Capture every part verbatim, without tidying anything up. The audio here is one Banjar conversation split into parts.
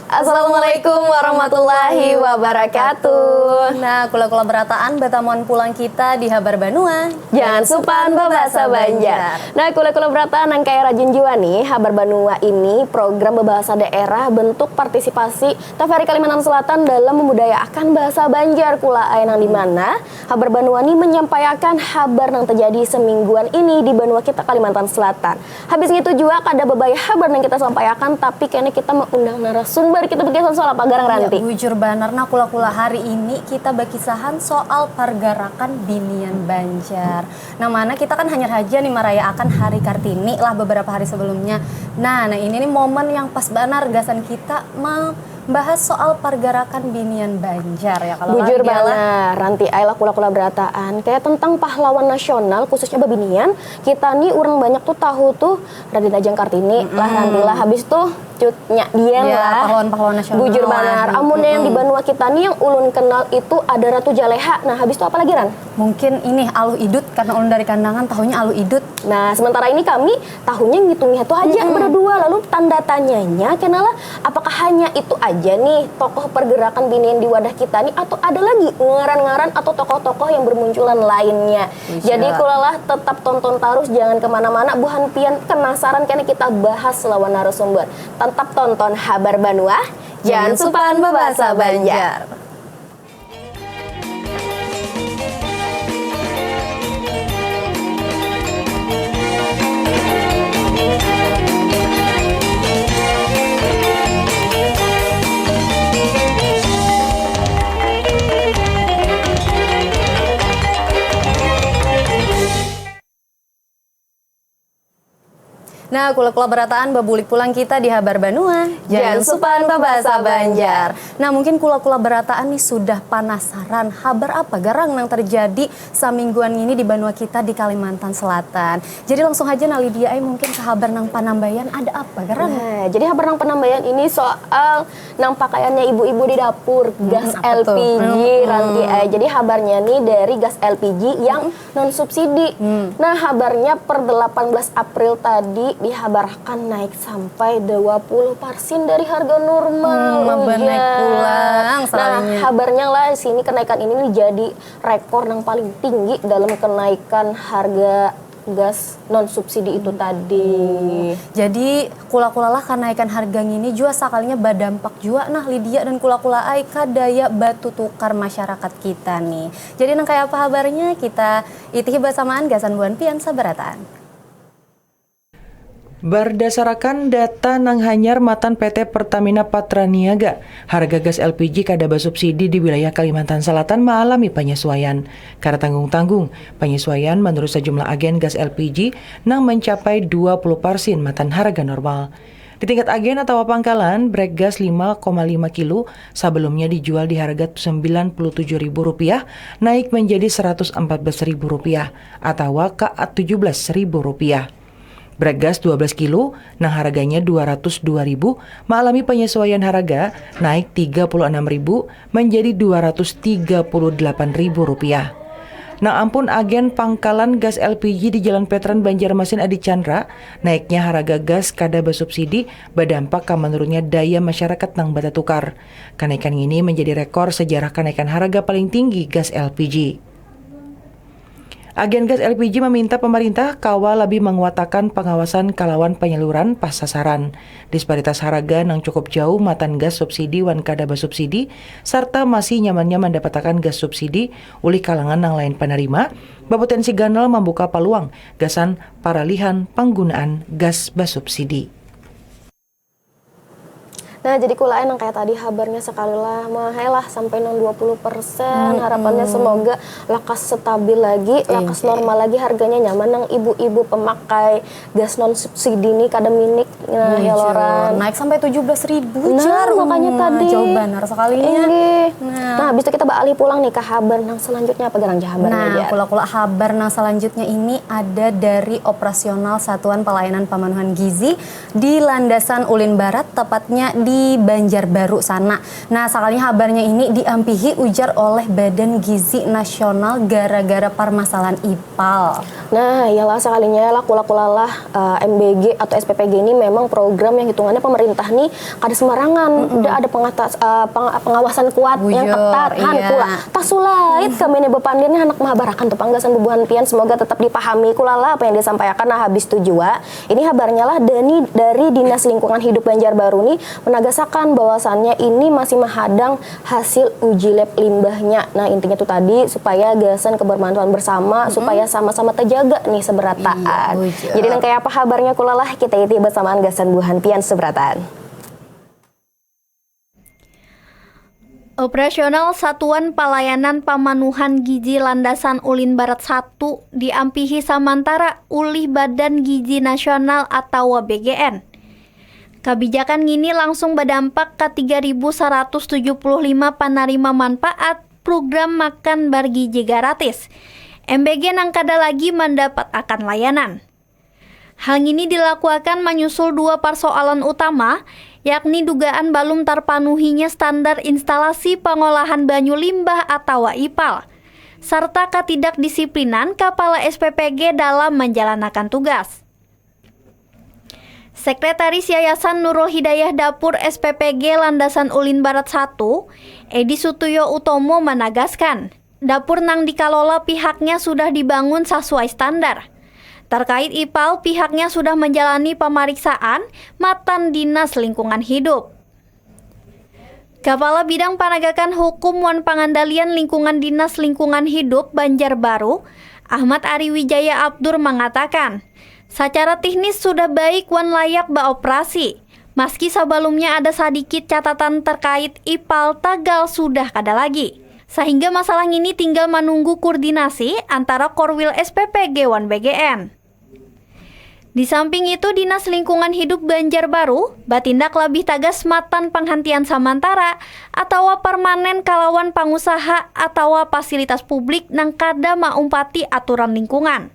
Assalamualaikum warahmatullahi wabarakatuh. Nah, kula-kula berataan batamuan pulang kita di Habar Banua. Jangan supan babasa Banjar. Nah, kula-kula berataan nang kaya rajin jua nih, Habar Banua ini program babahasa daerah bentuk partisipasi TVRI Kalimantan Selatan dalam membudayakan bahasa Banjar kula ai nang di mana Habar Banua nih menyampaikan habar nang terjadi semingguan ini di banua kita Kalimantan Selatan. Habis ngitu jua kada babaya habar nang kita sampaiakan, tapi kena kita maundang narasumber. Kita bakisahan soal apa garang, Ranti? Bujur banar, nah kula-kula hari ini kita bakisahan soal pargarakan binian Banjar. Nang mana kita kan hanyar haja nih marayaakan Hari Kartini lah beberapa hari sebelumnya. Nah, nah ini nih momen yang pas banar gasan kita membahas soal pargarakan binian Banjar ya kalau Bujur banar, Ranti ai lah kula-kula berataan. Kayak tentang pahlawan nasional khususnya babinian, kita nih urang banyak tuh tahu tuh Raden Ajeng Kartini lah Ranti lah. Habis tuh Cut Nyak Dian Ya, lah. pahlawan-pahlawan nasional Bujur lah. Banar. Amun yang di banua kita nih yang ulun kenal itu ada Ratu Jaleha. Nah, habis itu apa lagi, Ran? Mungkin ini Aluh Idut, karena ulun dari Kandangan tahunya Aluh Idut. Nah, sementara ini kami tahunya ngitungi itu aja berdua. Lalu tanda tanyanya kenalah, apakah hanya itu aja nih tokoh pergerakan binian di wadah kita nih, atau ada lagi ngaran-ngaran atau tokoh-tokoh yang bermunculan lainnya? Jadi kulalah tetap tonton terus, jangan kemana-mana. Buhan pian penasaran kena kita bahas lawan narasumber. Tetap tonton Habar Banua, jangan supan babasa Banjar. Nah, kula-kula berataan babulik pulang kita di Habar Banua. Jangan supan babasa Banjar. Nah, mungkin kula-kula berataan nih sudah panasaran habar apa garang nang terjadi samingguan ini di banua kita di Kalimantan Selatan. Jadi langsung aja nah Lydia ai, mungkin ke habar nang panambayan ada apa garang? Nah, jadi habar nang panambayan ini soal nang pakaiannya ibu-ibu di dapur, gas apa tuh? L P G Ranti ai. Jadi habarnya nih dari gas L P G yang non subsidi. Nah, habarnya per delapan belas April tadi dihabarkan naik sampai dua puluh persen dari harga normal. Hmm, maba Ujar. Naik pulang Nah, salahnya. Habarnya lah sini kenaikan ini nih jadi rekor yang paling tinggi dalam kenaikan harga gas non subsidi itu tadi. Jadi kula-kula lah kenaikan harga ngini jua sakalinya badampak jua nah Lydia dan kula-kula ai ka daya batutukar masyarakat kita nih. Jadi nang kaya apa habarnya, kita itihi basamaan gasan buhan pian sabarataan. Bardasarakan data nang hanyar matan P T Pertamina Patraniaga, harga gas L P G kada basubsidi di wilayah Kalimantan Selatan maalami panyesuaian. Kada tanggung-tanggung, panyesuaian manurut sajumlah agen gas L P G nang mancapai dua puluh parsin matan harga normal. Di tingkat agen atawa pangkalan, brek gas lima koma lima kilo sabalumnya dijual di harga sembilan puluh tujuh ribu rupiah, naik manjadi seratus empat belas ribu rupiah, atawa ka tujuh belas ribu rupiah. Brek gas dua belas kilo nang harganya dua ratus dua ribu maalami panyesuaian haraga naik tiga puluh anam ribu manjadi dua ratus tiga puluh delapan ribu rupiah. Nang ampun agen pangkalan gas L P G di Jalan Petran Banjarmasin Adi Chandra, naiknya haraga gas kada basubsidi badampak ka manurunnya daya masyarakat nang batatukar. Kanaikan ngini manjadi rekor sajarah kanaikan haraga paling tinggi gas L P G. Agen gas L P G maminta pamarintah kawa labih manguatakan pangawasan kalawan panyaluran pas sasaran. Disparitas haraga nang cukup jauh matan gas subsidi wan kada basubsidi, sarta masih nyamannya mandapatakan gas subsidi ulih kalangan nang lain panarima, bapotensi ganal mambuka paluang gasan paralihan panggunaan gas basubsidi. Nah, jadi kula ai nang kaya tadi habarnya sakali lah, mahal lah sampai nang dua puluh persen. Harapannya semoga lakas stabil lagi, lakas normal lagi harganya, nyaman nang ibu-ibu pemakai gas non subsidi nih kada minik. Nah, ya Bujur. Loran. Naik sampai tujuh belas ribu Nah, jar. Makanya Wah, tadi. Jauh banar sekalinya. Inggih. Nah. Nah, habis itu kita beralih pulang nih ke habar nang selanjutnya, apa garang ja habarnya, Nah, Jar? Kula-kula habar nang selanjutnya ini ada dari operasional Satuan Pelayanan Pemenuhan Gizi di Landasan Ulin Barat, tepatnya di di Banjarbaru sana. Nah, sakalinya habarnya ini diampihi ujar oleh Badan Gizi Nasional gara-gara parmasalahan ipal. Nah, iyalah sakalinya lah kula-kula lah, eh, M B G atau S P P G ini memang program yang hitungannya pemerintah nih kada sembarangan. Udah ada pengatas, eh, peng- pengawasan kuat yang ketat kan pula. Tasulait kami ini bepandir nih anak mahabarakan tuh panggasan bubuhan pian, semoga tetap dipahami kula lah apa yang disampaikan. Nah, habis itu jua ini habarnya lah Dani dari Dinas Lingkungan Hidup Banjarbaru nih menagasakan bahwasannya ini masih mahadang hasil uji lab limbahnya. Nah, intinya tuh tadi supaya gasan kebermanfaatan bersama, supaya sama-sama terjaga nih seberataan. Jadi nang kayak apa habarnya kula lah kita iti bersamaan gasan buhan pian seberataan. Operasional Satuan Palayanan Pamanuhan Gizi Landasan Ulin Barat satu diampihi samantara ulih Badan Gizi Nasional atawa B G N. Kabijakan ngini langsung badampak ka tiga ribu saratus tujuh puluh lima panarima manpaat program makan bargizi garatis, M B G nang kada lagi mandapat akan layanan. Hal ngini dilakuakan manyusul dua parsoalan utama, yakni dugaan balum tarpanuhinya standar instalasi pangolahan banyu limbah atawa ipal, sarta katidakdisiplinan kapala S P P G dalam manjalanakan tugas. Sekretaris Yayasan Nurul Hidayah Dapur S P P G Landasan Ulin Barat satu, Edi Sutuyo Utomo managaskan, dapur nang dikalola pihaknya sudah dibangun sasuai standar. Terkait ipal, pihaknya sudah manjalani pamariksaan matan Dinas Lingkungan Hidup. Kapala Bidang Panagakan Hukum wan Pangandalian Lingkungan Dinas Lingkungan Hidup Banjarbaru, Ahmad Ari Wijaya Abdur mangatakan, sacara tihnis sudah baik wan layak baoperasi, maski sabalumnya ada sadikit catatan terkait ipal tagal sudah kada lagi. Sahingga masalah ngini tinggal manunggu kurdinasi antara Korwil S P P G wan B G N. Di samping itu, Dinas Lingkungan Hidup Banjarbaru batindak labih tagas matan panghantian samantara atawa parmanen kalawan pangusaha atawa pasilitas publik nang kada maumpati aturan lingkungan.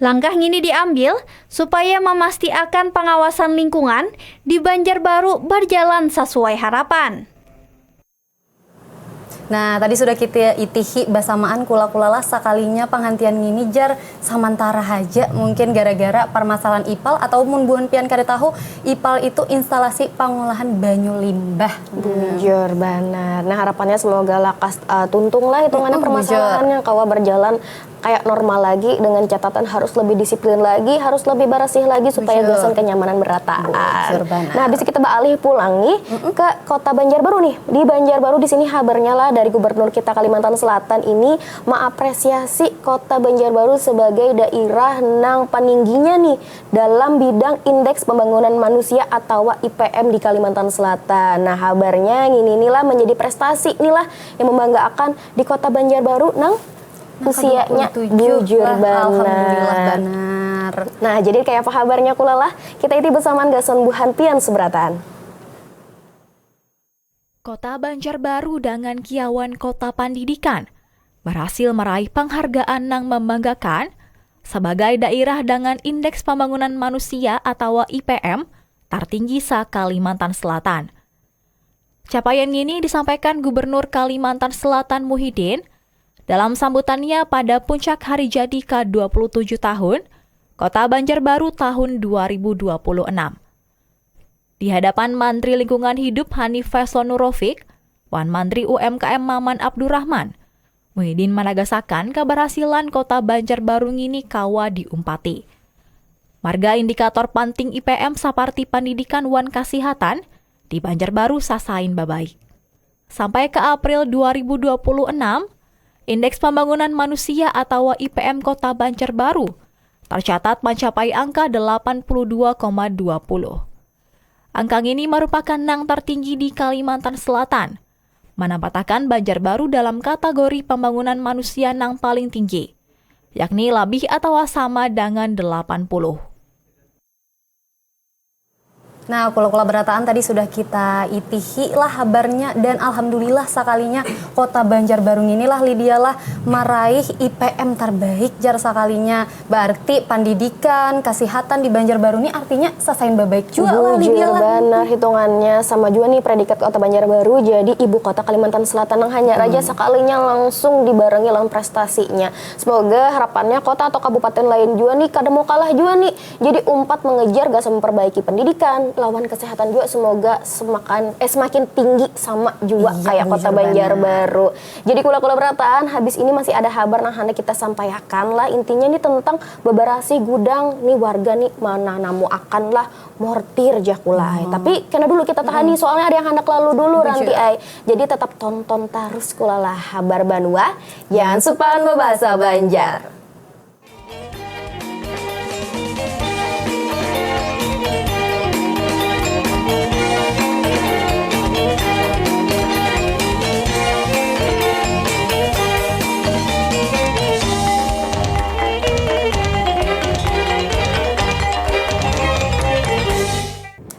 Langkah ngini diambil supaya mamastiakan pangawasan lingkungan di Banjarbaru barjalan sasuai harapan. Nah, tadi sudah kita itihi basamaan kula-kula lah sakalinya panghantian ngini jar samantara haja mungkin gara-gara parmasalahan ipal atau mun buhan pian kada tahu ipal itu instalasi pangolahan banyu limbah. Bujur banar. Nah, harapannya semoga lakas uh, tuntung lah hitungannya permasalahan yang kawa berjalan kayak normal lagi dengan catatan harus lebih disiplin lagi, harus lebih bersih lagi supaya gasan kenyamanan berataan. Nah, habis kita beralih pulang nih ke Kota Banjarbaru nih. Di Banjarbaru di sini habarnya lah dari Gubernur kita Kalimantan Selatan ini mengapresiasi Kota Banjarbaru sebagai daerah nang paningginya nih dalam bidang indeks pembangunan manusia atau I P M di Kalimantan Selatan. Nah, habarnya ini inilah menjadi prestasi inilah yang membanggakan di Kota Banjarbaru nang usianya bujur banar. Nah, jadi kayak apa habarnya kula lah? Kita iti bersamaan gasan buhan pian seberatan. Kota Banjarbaru dengan kiawan kota pandidikan berhasil meraih penghargaan nang membanggakan sebagai daerah dengan indeks pembangunan manusia atau I P M tertinggi sa Kalimantan Selatan. Capaian ngini disampaikan Gubernur Kalimantan Selatan Muhyiddin dalam sambutannya pada puncak hari jadi ka dua puluh tujuh tahun Kota Banjarbaru tahun dua ribu dua puluh enam. Di hadapan Mantri Lingkungan Hidup Hanif Faisal Nurofik wan Mantri U M K M Maman Abdurrahman, Muhyiddin managasakan kabarhasilan Kota Banjarbaru ngini kawa diumpati. Marga indikator panting I P M saparti pandidikan wan kasihatan di Banjarbaru sasain babaik. Sampai ka April dua ribu dua puluh enam, Indeks Pambangunan Manusia atawa I P M Kota Banjarbaru tercatat mancapai angka delapan puluh dua koma dua puluh. Angka ngini marupakan nang tertinggi di Kalimantan Selatan, manampatakan Banjarbaru dalam kategori pambangunan manusia nang paling tinggi, yakni labih atawa sama dangan delapan puluh. Nah, kula-kula berataan tadi sudah kita itihi lah habarnya, dan alhamdulillah sakalinya Kota Banjarbaru ngini lah, Lydia lah, maraih I P M terbaik jar sakalinya. Berarti pendidikan, kesehatan di Banjarbaru ni artinya sasain babaik jua lah, Lydia Bujur lah. Banar, hitungannya sama jua nih predikat Kota Banjarbaru jadi ibu kota Kalimantan Selatan nang hanya raja sakalinya langsung dibarengi lawan prestasinya. Semoga harapannya kota atau kabupaten lain jua nih kada mau kalah jua nih. Jadi umpat mengejar gasan memperbaiki pendidikan lawan kesehatan jua, semoga semakan eh semakin tinggi sama jua Iya, kayak Kota bujur banar. Banjarbaru. Jadi kula-kula berataan, habis ini masih ada habar nang hendak kita sampaikan lah. Intinya nih tentang beberasih gudang nih, warga nih mananamu akan lah mortir, jar kula ai. Tapi kena dulu kita tahan nih, soalnya ada yang hendak lalu dulu, Ranti ai. Jadi tetap tonton terus Kula Lah Habar Banua, jangan supan babahasa Banjar.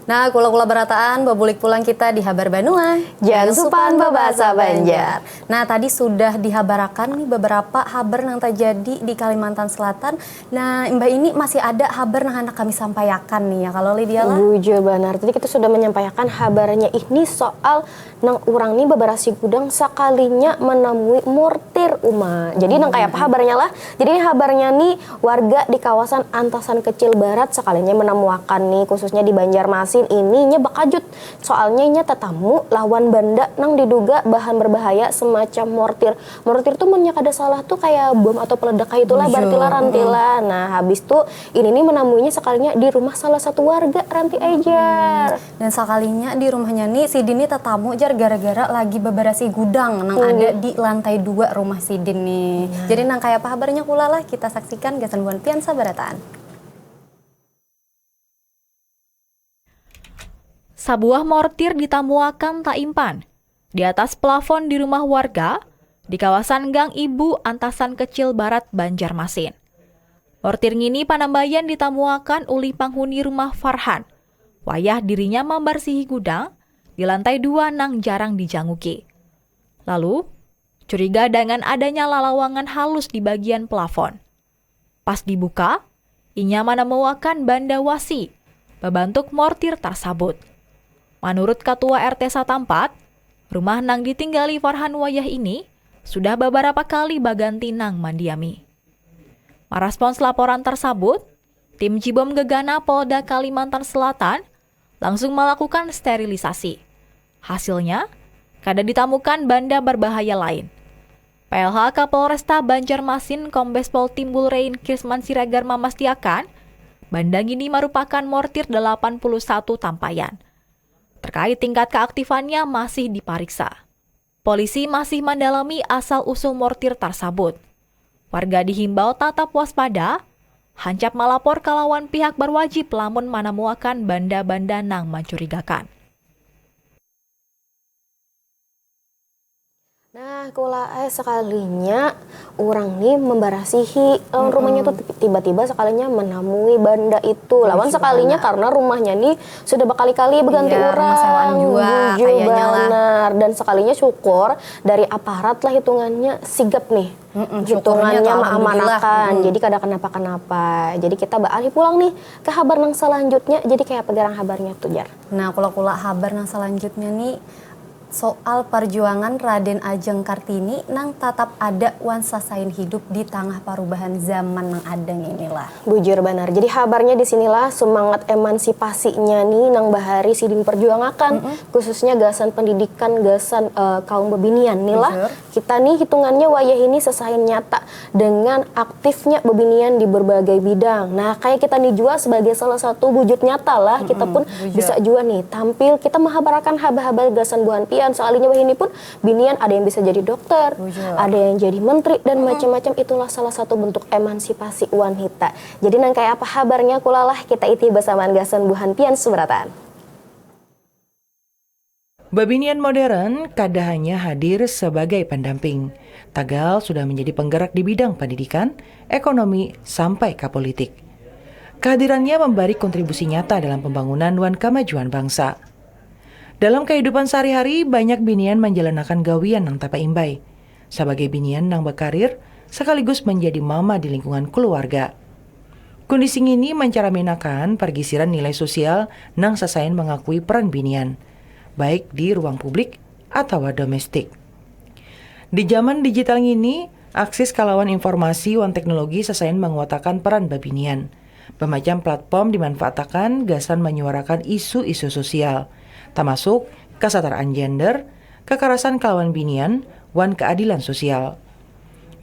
Nah, kula-kula berataan, babulik pulang kita di Habar Banua. Jangan supan babahasa Banjar. Nah, tadi sudah dihabarakan nih beberapa habar nang terjadi di Kalimantan Selatan. Nah, imbah ini masih ada habar nang hendak kami sampaikan nih ya, kalau Lydia lah. Bujur banar. Tadi kita sudah menyampaikan habarnya ini soal nang urang nih beberasih gudang sakalinya menemui mortir, Uma. Jadi nang kaya apa habarnya lah? Jadi ini habarnya nih, warga di kawasan Antasan Kecil Barat sakalinya menemuakan nih, khususnya di Banjarmasin ini, inya bakajut. Soalnya inya tetamu lawan benda nang diduga bahan berbahaya semacam mortir. Mortir tuh munnya kada salah tuh kayak bom atau peledak kayak itulah, Bujur. Berarti lah, Ranti lah. Nah, habis tuh ini nih menemuinya sakalinya di rumah salah satu warga, Ranti ai jar. Dan sakalinya di rumahnya nih, sidin nih tetamu jar gara-gara lagi beberasih gudang nang ada di lantai dua rumah sidin nih. Jadi nang kaya apa habarnya Kula Lah, kita saksikan gasan buhan pian sabarataan. Sabuah mortir ditamuakan taimpan di atas plafon di rumah warga di kawasan Gang Ibu, Antasan Kecil Barat, Banjarmasin. Mortir ngini panambayan ditamuakan ulih panghuni rumah Farhan, wayah dirinya mambarsihi gudang di lantai dua nang jarang dijanguki. Lalu, curiga dengan adanya lalawangan halus di bagian plafon. Pas dibuka, inya manamuakan banda wasi babantuk mortir tarsabut. Manurut Katua R T satampat, rumah nang ditinggali Farhan wayah ini sudah babarapa kali baganti nang mandiami. Maraspons laporan tarsabut, tim Jibom Gegana Polda Kalimantan Selatan langsung malakukan sterilisasi. Hasilnya, kada ditamukan banda barbahaya lain. P L H Kapolresta Banjarmasin Kombes Pol Timbul Rein Krisman Siregar mamastiakan, banda ngini marupakan mortir delapan puluh satu tampayan. Terkait tingkat keaktifannya masih dipariksa. Polisi masih mandalami asal-usul mortir tarsabut. Warga dihimbau tatap waspada, hancap malapor kalawan pihak barwajib lamun manamuakan banda-banda nang mancurigakan. Nah, Kula ai, sakalinya urang nih mambarasihi lawan rumahnya tuh, tiba-tiba sakalinya manamui banda itu. Lawan sakalinya karena rumahnya nih sudah bakali-kali baganti Iya, rumah urang. sewaan jua, Bujur kayanya lah. Banar. Dan sakalinya syukur dari aparat lah hitungannya sigap nih. Mm-mm, syukurnya Hitungannya tuh, alhamdulillah. maamanakan. Jadi kada kenapa-kenapa. Jadi kita baalih pulang nih ke habar nang selanjutnya. Jadi kayak apa garang habarnya tuh, Jar? Nah, kula-kula habar nang selanjutnya nih soal perjuangan Raden Ajeng Kartini nang tatap ada wan sasain hidup di tangah parubahan zaman nang ada ngini lah. Bujur banar. Jadi habarnya di sinilah semangat emansipasinya nih nang bahari sidin perjuangakan, khususnya gasan pendidikan gasan eh, kaum bebinian nih lah. Bujur. Kita nih hitungannya wayah ini sasain nyata dengan aktifnya bebinian di berbagai bidang. Nah, kayak kita nih jua sebagai salah satu wujud nyata lah, kita pun bujur. Bisa jua nih tampil kita mahabarakan habar-habar gasan buhan pian. Soalnya wahini pun binian ada yang bisa jadi dokter, Bujur. Ada yang jadi menteri dan macam-macam. Itulah salah satu bentuk emansipasi wanita. Jadi nang kayak apa habarnya, Kula Lah kita iti basamaan gasan buhan pian sabarataan. Bebinian modern kada hanya hadir sebagai pendamping, tagal sudah menjadi penggerak di bidang pendidikan, ekonomi, sampai ka politik. Kehadirannya membari kontribusi nyata dalam pembangunan wan kamajuan bangsa. Dalam kehidupan sehari-hari, banyak binian manjalanakan gawian nang tapaimbai. Sabagai binian nang bakarir, sekaligus menjadi mama di lingkungan keluarga. Kondisi ngini mancaraminakan pargisiran nilai sosial nang sasain mengakui peran binian, baik di ruang publik atawa domestik. Di zaman digital ngini, akses kalawan informasi wan teknologi sasain manguatakan peran babinian. Bamacam platform dimanfaatakan gasan manyuarakan isu-isu sosial, tamasuk kasataraan gender, kakarasan kalawan binian, wan keadilan sosial.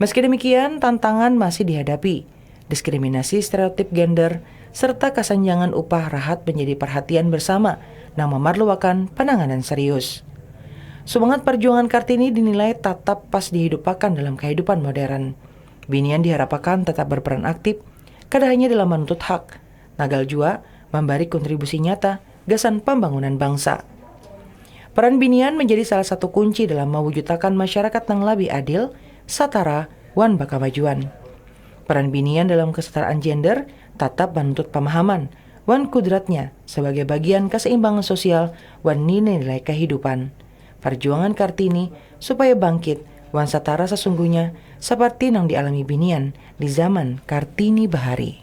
Meski demikian, tantangan masih dihadapi. Diskriminasi stereotip gender serta kasanjangan upah rahat menjadi perhatian bersama nang memerluakan penanganan serius. Sumangat perjuangan Kartini dinilai tatap pas dihidupakan dalam kehidupan modern. Binian diharapakan tetap berperan aktif, kada hanya dalam menuntut hak, tagal jua mambari kontribusi nyata gasan pambangunan bangsa. Peran binian menjadi salah satu kunci dalam mawujutakan masyarakat nang labih adil, satara, wan bakamajuan. Peran binian dalam kesetaraan gender tatap manuntut pamahaman wan kudratnya sebagai bagian keseimbangan sosial wan nilai-nilai kehidupan. Perjuangan Kartini supaya bangkit wan satara sesungguhnya seperti nang dialami binian di zaman Kartini bahari.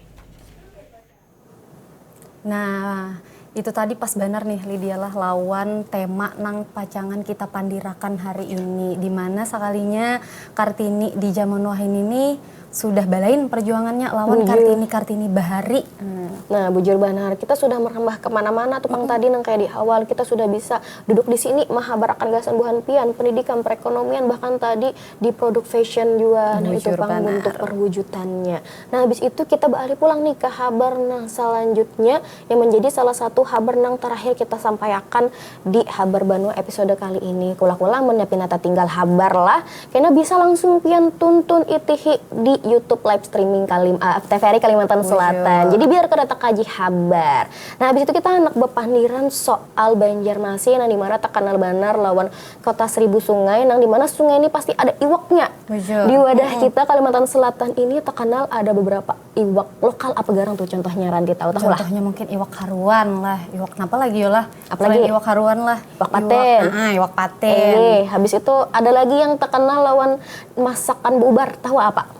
Nah, itu tadi pas banar nih Lydia lah lawan tema nang pacangan kita pandirakan hari ini, di mana sakalinya Kartini di zaman wahini nih sudah balain perjuangannya lawan Bujur. Kartini-Kartini bahari. Hmm. Nah, bujur banar. Kita sudah merambah kemana-mana tuh, Pang, tadi nang kayak di awal. Kita sudah bisa duduk di sini, mahabarakan gasan buhan pian, pendidikan, perekonomian, bahkan tadi di produk fashion juga. Nah, itu, Bujur Pang, banar. Bentuk perwujudannya. Nah, habis itu kita beralih pulang nih ke habar nang selanjutnya, yang menjadi salah satu habar nang terakhir kita sampaikan di Habar Banua episode kali ini. Kula-kula, mun pina tatinggal habar lah, kena bisa langsung pian tuntun itihi di YouTube live streaming Kalim ah, T V R I Kalimantan Bujur. Selatan. Jadi biar kada takaji habar. Nah, habis itu kita handak bapandiran soal Banjarmasin nang dimana terkenal banar lawan kota seribu sungai, nang dimana sungai ini pasti ada iwaknya. Bujur. Di wadah kita Kalimantan Selatan ini terkenal ada beberapa iwak lokal. Apa garang tuh contohnya, Ranti? Tahu, tahu lah. Contohnya mungkin iwak haruan lah. Iwak kenapa lagi yo lah? Apa lagi? Selain iwak haruan lah. Iwak patin. Ah, iwak patin. Eh, habis itu ada lagi yang terkenal lawan masakan bubar. Tahu apa?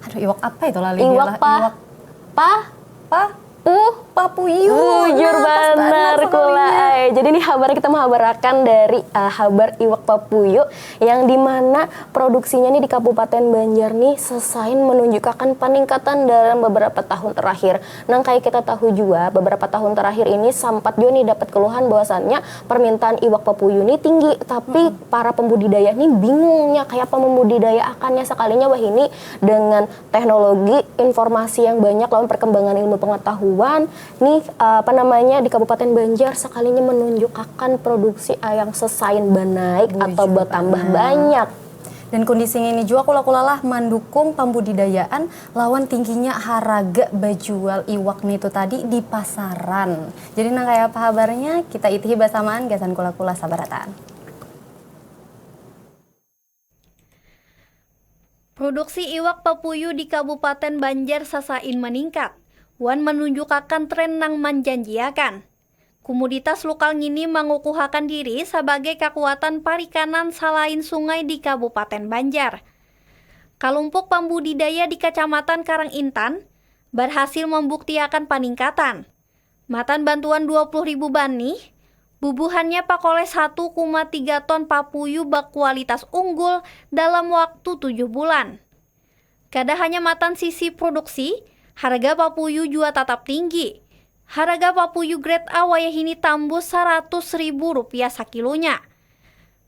Aduh, iwak apa itu lali Iwak lah? pa, Iwak pa, pa, uh, papuyu. Bujur Nah, pas banar kula sekalinya. Ai. Jadi ini habar kita menghabarakan dari uh, habar iwak papuyu yang dimana produksinya nih di Kabupaten Banjar nih sesain menunjukkan peningkatan dalam beberapa tahun terakhir. Nang kayak kita tahu juga, beberapa tahun terakhir ini sempat juga nih dapat keluhan bahwasannya permintaan iwak papuyu nih tinggi, tapi para pembudidaya nih bingungnya kayak apa membudidayakannya, sekalinya wahini dengan teknologi informasi yang banyak lawan perkembangan ilmu pengetahuan nih, eh, apa namanya, di Kabupaten Banjar sekalinya menunjukkan produksi, eh, yang sesain banaik atau Bujur bertambah banar. Banyak. Dan kondisi ini juga kula-kula lah mendukung pembudidayaan lawan tingginya harga bajual iwak nitu tadi di pasaran. Jadi nang kayak apa habarnya, kita itihi basamaan gasan kula-kula sabarataan. Produksi iwak papuyu di Kabupaten Banjar sasain meningkat wan menunjukakan tren nang manjanjiakan. Komoditas lokal ngini mangukuhakan diri sabagai kakuatan parikanan salain sungai di Kabupaten Banjar. Kalumpuk pambudidaya di Kacamatan Karang Intan barhasil mambuktiakan paningkatan. Matan bantuan dua puluh ribu banih, bubuhannya pakoleh satu koma tiga ton papuyu bakualitas unggul dalam waktu tujuh bulan. Kada hanya matan sisi produksi, harga papuyu jua tatap tinggi. Harga papuyu grade A wayahini tambus saratus ribu rupiah sakilonya.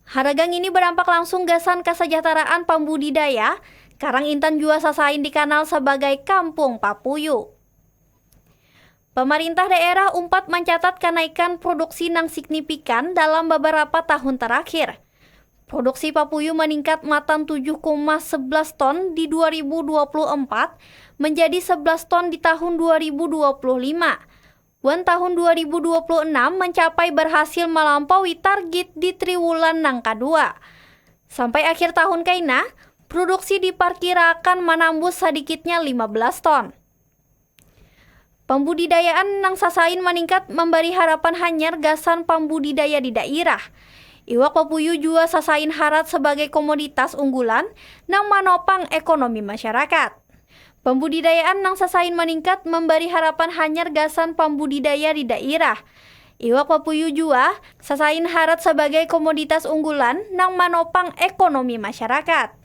Harga ngini berdampak langsung gasan kasajahteraan pambudidaya, Karang Intan jua sasain dikanal sabagai Kampung Papuyu. Pamarintah daerah umpat mancatat kanaikan produksi nang signifikan dalam beberapa tahun terakhir. Produksi papuyu maningkat matan tujuh koma sebelas ton di dua ribu dua puluh empat menjadi sebelas ton di tahun dua ribu dua puluh lima. Wan tahun dua ribu dua puluh enam mencapai berhasil melampaui target di triwulan nang kadua. Sampai akhir tahun kaina, produksi diparkirakan manambus sadikitnya lima belas ton. Pambudidayaan nang sasain maningkat mambari harapan hanyar gasan pambudidaya di dairah. Iwak papuyu jua sasain harat sabagai komoditas unggulan nang manopang ekonomi masyarakat. Pambudidayaan nang sasain maningkat mambari harapan hanyar gasan pambudidaya di dairah. Iwak papuyu jua sasain harat sabagai komoditas unggulan nang manopang ekonomi masyarakat.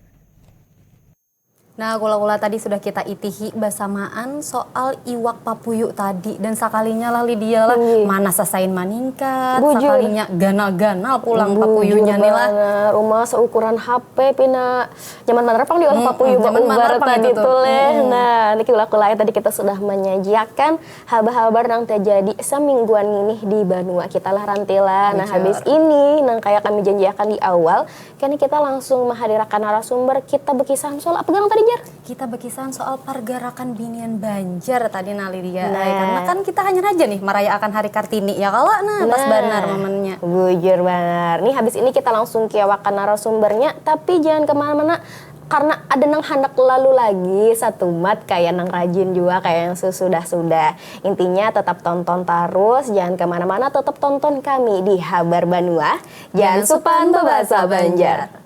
Nah, kula-kula tadi sudah kita itihi basamaan soal iwak papuyu tadi dan sakalinya lah Lydia lah Iya. Mana sasain maningkat, Bujur. sakalinya ganal-ganal pulang papuyunya nih lah. Banar, uma seukuran H P pina nyaman banar pang diolah Hmm, papuyu nyaman banar baubar pang tadi itu tuh. Tuh leh. Nah, niki kula-kula tadi kita sudah menyajiakan habar-habar nang terjadi semingguan ini di banua kita lah Ranti lah. Nah, Bujur. Habis ini nang kayak kami janjiakan di awal, kini kita langsung menghadirkan narasumber kita berkisah soal apa garang tadi Jar? Kita berkisah soal pergerakan binian Banjar tadi nah Lydia. Nah. Ay, karena kan kita hanya aja nih merayakan Hari Kartini ya kalau nah pas Nah, banar momennya. Bujur banar. Nih habis ini kita langsung kiawakan narasumbernya, tapi jangan kemana-mana karena ada nang handak lalu lagi satumat kayak nang rajin juga kayak yang sudah-sudah. Intinya tetap tonton terus, jangan kemana-mana, tetap tonton kami di Habar Banua. Jangan supan bebahasa Banjar.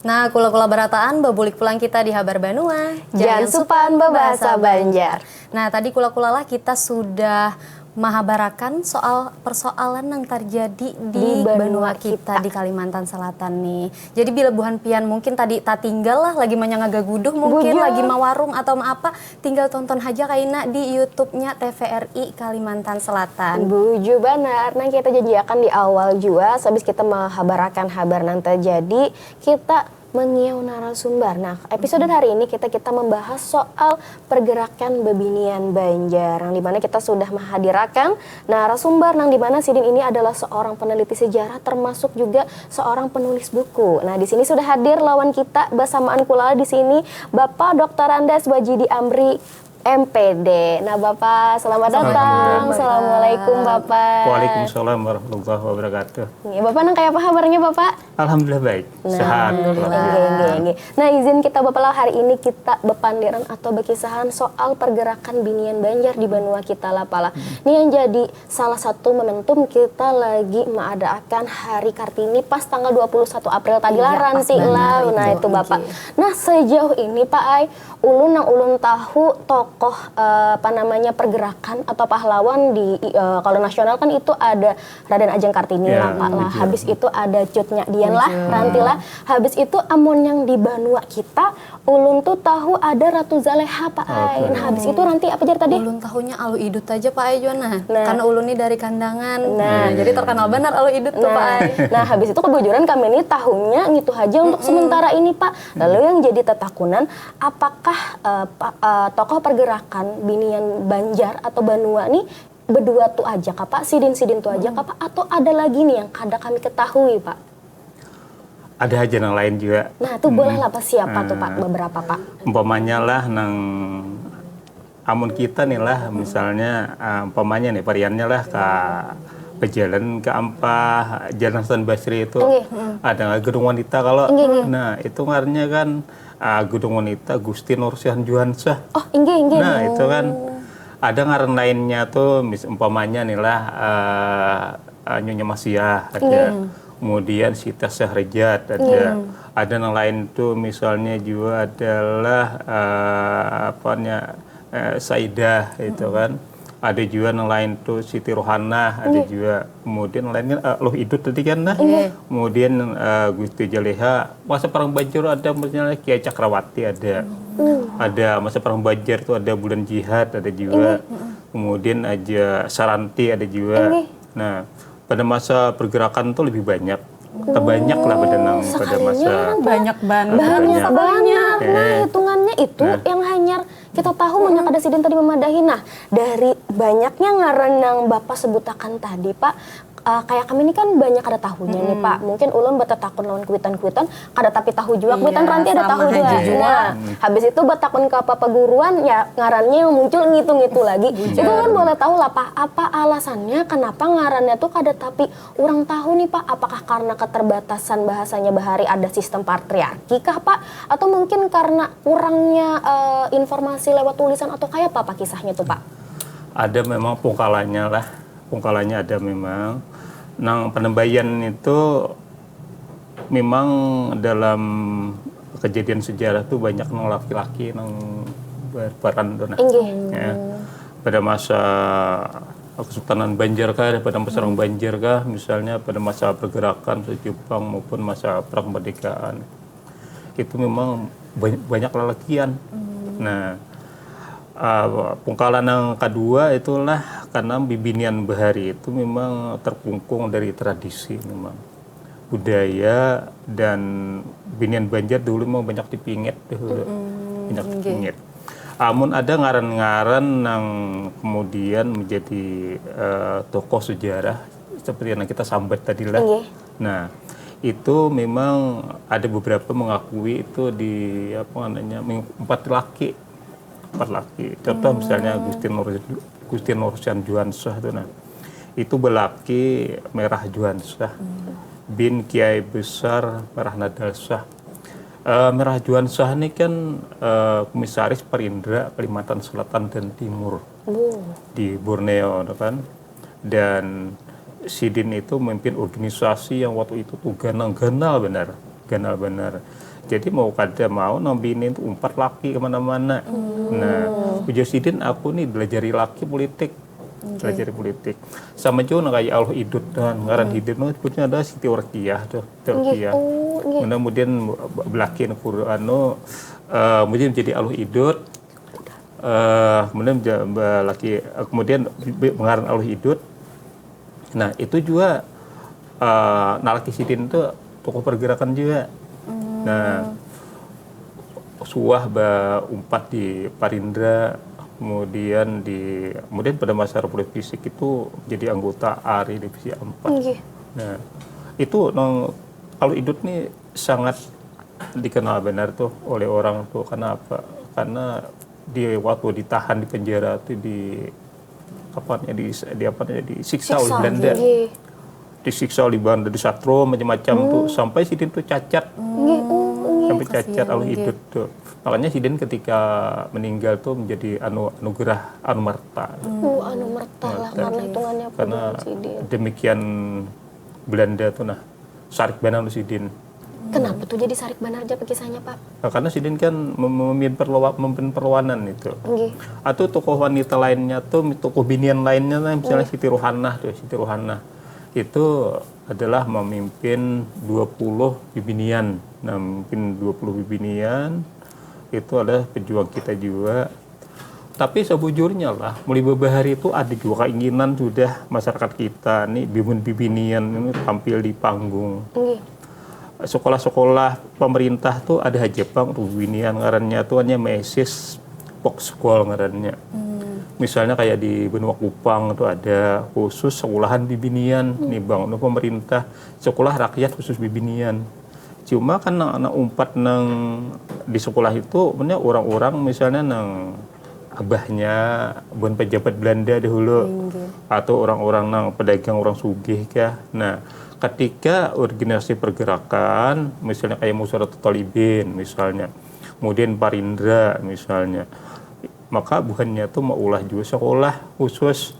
Nah, kula-kula barataan babulik pulang kita di Habar Banua. Jangan supan bebahasa Banjar. Nah, tadi kula-kula lah kita sudah mahabarakan soal persoalan yang terjadi di, Di banua banua kita, di Kalimantan Selatan nih. Jadi bila buhan pian mungkin tadi tatinggal lah lagi manyangga guduh mungkin Bujur. Lagi mawarung atau ma apa, tinggal tonton haja kaina di YouTube-nya T V R I Kalimantan Selatan. Bujur banar. Nah, kita janjiakan di awal juga, habis kita menghabarakan habar nang terjadi, kita mengiau narasumber. Nah, episode hari ini kita kita membahas soal pergerakan bebinian Banjar, yang dimana kita sudah menghadirakan narasumber, yang dimana sidin ini adalah seorang peneliti sejarah termasuk juga seorang penulis buku. Nah, di sini sudah hadir lawan kita bersamaan pula di sini Bapak Doktor Andes Wajidi Amri M P D. Nah, Bapak, selamat datang. Alhamdulillah. Assalamualaikum, Bapak. Waalaikumsalam warahmatullahi wabarakatuh. Nggih, Bapak nang kaya apa habarnya, Bapak? Alhamdulillah baik, sehat. Nggih, nggih, nggih. Nah, izin kita Bapak lah hari ini kita bepandiran atau berkisahan soal pergerakan binian Banjar di banua kita lah, Pak lah. Ini yang jadi salah satu momentum kita lagi mengadakan Hari Kartini pas tanggal dua puluh satu April tadi lah, Iya, pas Ranti banget lah. itu, Nah, itu Bapak. oke. Nah, sejauh ini Pak Ai, ulun yang ulun tahu tokoh eh, apa namanya pergerakan atau pahlawan di eh, kalau nasional kan itu ada Raden Ajeng Kartini Ya, lah Pak lah. betul. Habis itu ada Cut Nyak Dian lah, Ranti lah. Habis itu amun yang di banua kita, ulun tuh tahu ada Ratu Zaleha Pak Ai. Nah, habis itu Ranti apa jar tadi? Ulun tahunya Alu Idut aja Pak Ai jua nah. Nah. Karena ulun nih dari Kandangan. Nah. Nah, jadi terkenal benar Alu Idut tuh Pak Nah, Ai. Nah, habis itu kebujuran kami ini tahunya ngitu aja untuk sementara ini, Pak. Lalu yang jadi tetakunan, apakah eh, pa- eh, tokoh pergerakan binian Banjar atau Banua nih berdua tuh aja kah, Pak? Sidin-sidin tuh aja kah, Pak? Atau ada lagi nih yang kada kami ketahui, Pak? Ada aja yang lain juga. Nah, tuh boleh lah, Pak, siapa tuh, Pak? Beberapa, Pak? Umpamanya lah nang amun kita nih lah, misalnya ah, umpamanya nih variannya lah ke pejalan ke Ampah, Jalan Hasan Basri itu Nggih, ada gedung wanita kalau nah itu ngarannya kan ah, gedung wanita Gusti Nursihan Juhansyah. Oh, inggih, inggih. Nah, itu kan ada ngaran lainnya tuh mis umpamanya nih lah eh, eh, Nyonya Masiah ada. Kemudian Sita Syahrijat ada. Ada yang lain tuh misalnya juga adalah eh, apanya eh, Saidah itu kan. Ada juga yang lain tuh Siti Rohanah, ada juga. Kemudian yang lainnya eh, Luh Idut tadi kan nah. Kemudian eh, Gusti Jaleha, masa perang Banjar ada misalnya Kiai Cakrawati ada. Ada masa perang Banjar tuh ada Bulan Jihad ada juga. Kemudian aja Saranti ada juga. Nah, pada masa pergerakan tuh lebih banyak. Terbanyak lah pada nang pada masa Banyak banget. Banyak Banyak. banget. Nah, Eh. Hitungannya itu Nah. Yang hanyar kita tahu banyak ada sidin tadi memadahi. Nah, dari banyaknya ngaran yang Bapak sebutakan tadi, Pak, eh, kayak kami ini kan banyak kada tahunya nih, Pak. Mungkin ulun batatakun lawan kuitan-kuitan, kada tapi tahu jua. Kuitan ranti ada tahu jua. Nah, habis itu batakun ke apa paguruan, ya ngarannya yang muncul ngitu-ngitu lagi. Itu ulun boleh tahu lah, Pak, apa alasannya kenapa ngarannya tuh kada tapi orang tahu nih, Pak? Apakah karena keterbatasan bahasanya bahari ada sistem patriarki kah, Pak? Atau mungkin karena kurangnya, eh, informasi lewat tulisan atau kayak apa, Pak, kisahnya tuh, Pak? Ada memang pungkalannya lah. Pungkalannya ada memang. Nang penembaian itu memang dalam kejadian sejarah tuh banyak nang laki-laki nang berperan tuh nah. Inggih. Ya. Pada masa Kesultanan Banjar kah, pada masa orang Banjar kah, misalnya pada masa pergerakan Jepang maupun masa perang kemerdekaan. Itu memang banyak, banyak lalakian. Nah, uh, pungkalan yang kedua itulah karena bibinian bahari itu memang terkungkung dari tradisi memang. Budaya dan binian Banjar dulu memang banyak dipingit dulu. Banyak dipingit. Amun ada ngaran-ngaran yang kemudian menjadi uh, tokoh sejarah seperti yang kita sambat tadi lah. Nah, itu memang ada beberapa mengakui itu di apa namanya empat laki, empat laki. Contoh misalnya Gusti Nur Gusti Nursian Juansyah tuh nah. Itu belaki Merah Juansyah bin Kiai Besar Merah Nadal Syah. Uh, Merah Juansyah ini kan uh, komisaris Perindra Kalimantan Selatan dan Timur di Borneo kan. Dan sidin itu memimpin organisasi yang waktu itu tuh ganal-ganal benar, ganal benar. Jadi mau kada mau nang bini itu umpat laki kemana-mana. Nah, ujar sidin aku nih belajar laki politik, belajar politik. Sama juga nang kayak Aluh Idut kan, ngaran sidin mah sebutnya ada Siti Orkiah tuh, Siti Orkiah. Kemudian belaki anu, uh, kemudian menjadi Aluh Idut. Uh, kemudian belaki, uh, kemudian mengaran Aluh Idut. Nah, itu juga uh, nalaki sidin tuh tokoh pergerakan juga. Nah, suah ba umpat di Parindra, kemudian di kemudian pada masa Republik Fisik itu jadi anggota ARI Divisi empat. Nah, itu nang kalau Idut nih sangat dikenal benar tuh oleh orang tuh karena apa? Karena di waktu ditahan di penjara tuh di apa ya di, di apa ya disiksa oleh Belanda. Disiksa oleh Belanda, disatro macam-macam tuh sampai sidin tuh cacat. Sampai cacat Aluh Idut tuh. Makanya sidin ketika meninggal tuh menjadi anu anugerah Anumerta. Oh, Anumerta lah karena hitungannya karena demikian Belanda tuh nah sarik banar sidin. Kenapa tuh jadi sarik banar aja kisahnya, Pak? Nah, karena sidin kan memimpin perlawanan itu. Atau tokoh wanita lainnya tuh, tokoh binian lainnya, misalnya Siti Rohanah tuh, Siti Rohanah itu adalah memimpin dua puluh bibinian. Nah, memimpin dua puluh bibinian itu adalah pejuang kita juga. Tapi sebujurnya lah, mulai babahari itu ada juga keinginan sudah masyarakat kita nih bimun bibinian ini tampil di panggung. Sekolah-sekolah pemerintah tuh ada aja pang bibinian ngarannya tuh hanya mesis pok sekolah ngarannya. Hmm. Misalnya kayak di Benua Kupang itu ada khusus sekolahan bibinian hmm. nih bang, pemerintah sekolah rakyat khusus bibinian. Cuma kan nang anak umpat nang di sekolah itu punya orang-orang misalnya nang abahnya bukan pejabat Belanda dahulu Inggih. Atau orang-orang nang pedagang orang sugih kah. Nah, ketika organisasi pergerakan misalnya kayak Musyawarah Talibin misalnya, kemudian Parindra misalnya, maka buhannya tuh maulah juga sekolah khusus.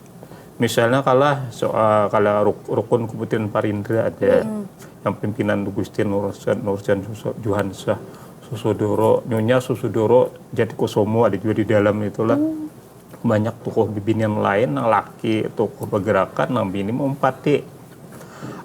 Misalnya kalah soal kalah rukun kebutuhan Parindra ada hmm. yang pimpinan Gustin Nursan Nursan Juhansa Susudoro Nyonya Susudoro Jatikusumo ada juga di dalam itulah hmm. banyak tokoh bibinian lain yang laki tokoh pergerakan yang bini mempati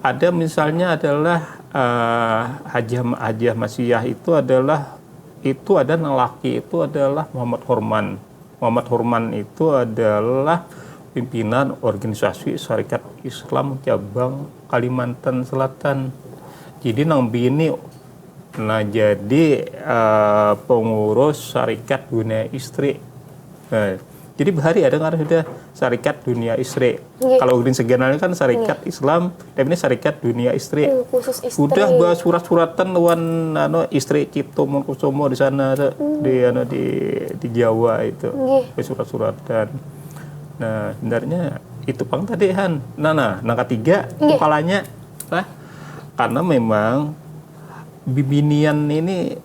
ada misalnya adalah uh, Hajah Hajah Masiyah itu adalah itu ada yang laki itu adalah Muhammad Horman Muhammad Horman itu adalah pimpinan organisasi Syarikat Islam cabang Kalimantan Selatan. Jadi nang bini nah jadi uh, pengurus Syarikat Dunia Istri. Nah, Jadi bahari ada ngaran sudah Syarikat Dunia Istri. Nggih. Kalau Green Signal ini kan Syarikat Islam, tapi ini Syarikat Dunia Istri. Hmm, khusus istri. Sudah basurat-suratan lawan anu istri Cipto Mangunkusumo di sana tu, di anu di di Jawa itu. Nggih. Basurat-suratan. Nah, sebenarnya itu pang tadi, Han. Nah, nah, nang katiga, Nggih. Pungkalanya. Nah, karena memang bibinian ini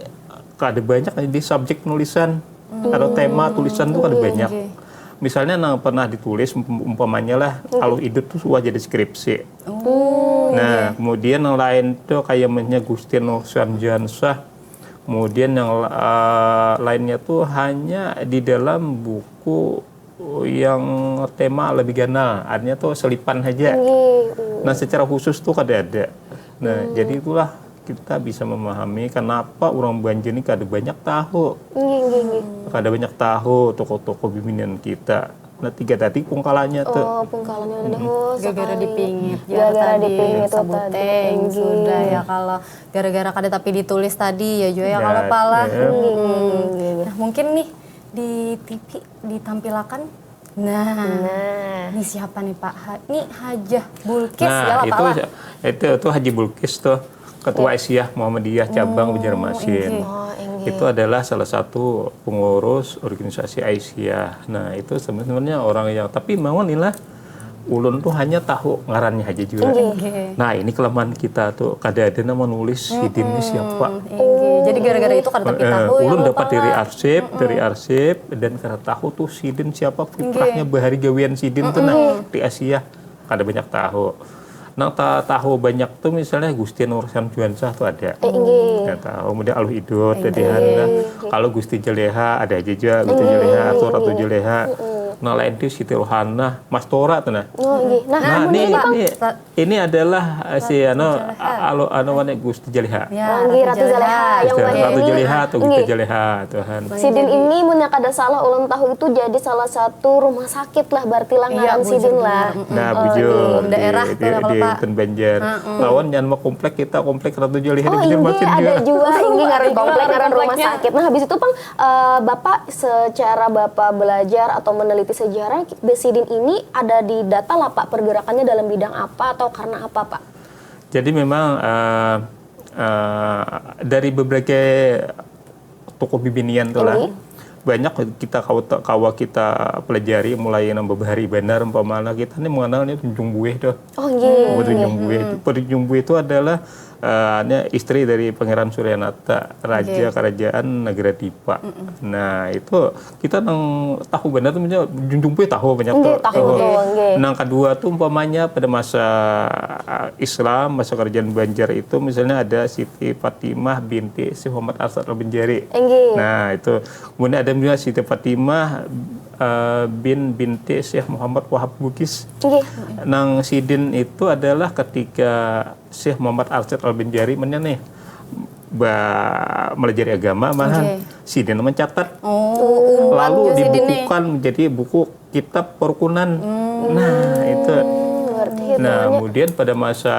kada banyak di subjek penulisan atau tema tulisan tuh kada banyak. Nggih. Misalnya nang pernah ditulis ump- umpamanya lah Aluh Idut tuh suah jadi skripsi. Oh, Nah, kemudian yang lain tuh kayak misalnya Gusti Nursan Jansah. Kemudian yang eh, lainnya tuh hanya di dalam buku yang tema lebih ganal, artinya tuh selipan saja. Nggih. Nah, secara khusus tuh kada ada. Nah, jadi itulah kita bisa memahami kenapa orang Banjar ini kada banyak tahu. Nggih, nggih, nggih. Kada banyak tahu tokoh-tokoh bibinian kita. Nah, tiga tadi pungkalanya tuh. Oh, pungkalanya udah oh, Gara-gara sekali. Dipingit ya Gara-gara tadi Dipingit itu sabuteng tadi. Nggih. Sudah ya, kalau gara-gara kada tapi ditulis tadi ya Jo ya, Ya, kalau pala. ya. Nggih, nggih, nggih. Nah, mungkin nih di T V ditampilakan. Nah, Nah. Ini siapa nih Pak? Ha- ini Hajah Bulkis Nah, ya lah itu Pak lah. itu itu Haji Bulkis tuh, Ketua Aisyah Muhammadiyah cabang Banjarmasin. Inggih. Oh, inggih. Itu adalah salah satu pengurus organisasi Aisyah. Nah, itu sebenarnya orang yang, tapi memang inilah ulun tuh hanya tahu ngarannya aja juga. Inggih. Inggih. Nah, ini kelemahan kita tuh, kada ada nama nulis sidin ini siapa. Inggih. Jadi gara-gara itu kada tapi Eh, tahu ya ulun Allah dapat Ta'ala. Dari arsip, dari arsip, dan kada tahu tuh sidin siapa, fitrahnya bahari gawian sidin tuh nah di Asia kada banyak tahu. Nang ta- tahu banyak tuh misalnya Gusti Nursan Juansah tuh ada. Eh, inggih. Ya tahu, kemudian Aluh Idut tadi ada. Kalau Gusti Jeleha ada aja juga Gusti Jeleha atau Ratu Jeleha. Nah lain tuh Siti Rohana, Mastora tuh nah. Oh, inggih. Nah, Nah, amun ini, ini, Pak. ini ini adalah eh, si anu alo anu mana Gusti Jeleha. Ya, Oh, inggih, Ratu Zaleha. Yang Gusti mana Ratu ini? Jeleha atau Gusti Inggih. Jeleha Tuhan. Sidin ini mun kada salah ulun tahu itu jadi salah satu rumah sakit lah, berarti lah Iya, ngaran bujur sidin lah. benar. Nah, Oh, bujur inggih. Daerah di, tuh di, apa, di Pak? Dusun Banjar. Lawan yang mau komplek kita, komplek Ratu Jeleha Oh, di inggih, Banjarmasin ada juga. juga. Inggih, ngaran Ada komplek, juga ngaran rumah kompleknya. Sakit. Nah, habis itu, Pang, eh, Bapak secara Bapak belajar atau meneliti sejarah, sidin ini ada di data lah, Pak, pergerakannya dalam bidang apa atau karena apa, Pak? Jadi memang eh, eh, dari beberapa tokoh bibinian tuh lah. Inggih. Banyak kita kawa, kawa kita pelajari mulai nang babahari banar umpamanya kita ni mengenalnya Tunjung Buih tuh. Oh, inggih. Tunjung Buih. Tunjung Buih itu adalah eh, ini istri dari Pangeran Suryanata, raja kerajaan Negara Dipa. Nah, itu kita nang tahu benar tuh Tunjung Buih tahu banyak Inggih, tuh. tahu tuh, inggih. Nang kedua tuh umpamanya pada masa eh, Islam, masa kerajaan Banjar itu misalnya ada Siti Fatimah binti Syekh Muhammad Arsyad Al-Banjari. Inggih. Nah, itu. Kemudian ada juga Siti Fatimah eh, bin binti Syekh Muhammad Wahab Bugis. Inggih. Nang sidin itu adalah ketika Syekh Muhammad Arsyad Al-Banjari menya nih ba melajari agama malahan Oke. sidin mencatat Oh, lalu umpat sidin nih. dibukukan menjadi buku kitab perukunan. Nah, itu. Ngerti itu. Nah, kemudian pada masa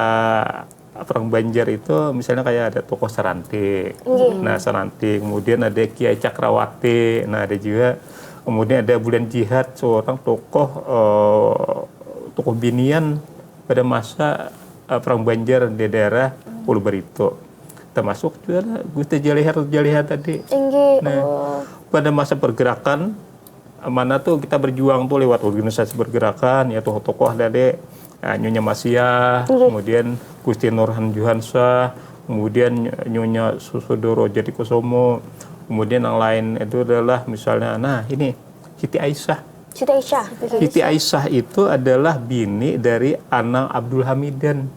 perang Banjar itu misalnya kayak ada tokoh Serantik. Inggih. Nah, Serantik, kemudian ada Kiai Cakrawati, nah ada juga kemudian ada Bulan Jihad seorang tokoh eh, tokoh binian pada masa eh, perang Banjar di daerah Pulau Barito. Termasuk juga ada Gusti Jaliha, Ratu Jaliha tadi. Inggih. Nah, Oh. pada masa pergerakan mana tuh kita berjuang tuh lewat organisasi pergerakan ya tokoh-tokoh dari eh, Nyonya Masiah, kemudian Gusti Nurhan Juhansa, kemudian Nyonya Susudoro Jatikusumo, kemudian yang lain itu adalah misalnya nah ini Siti Aisyah. Siti Aisyah. Siti Aisyah itu adalah bini dari Anang Abdul Hamidan.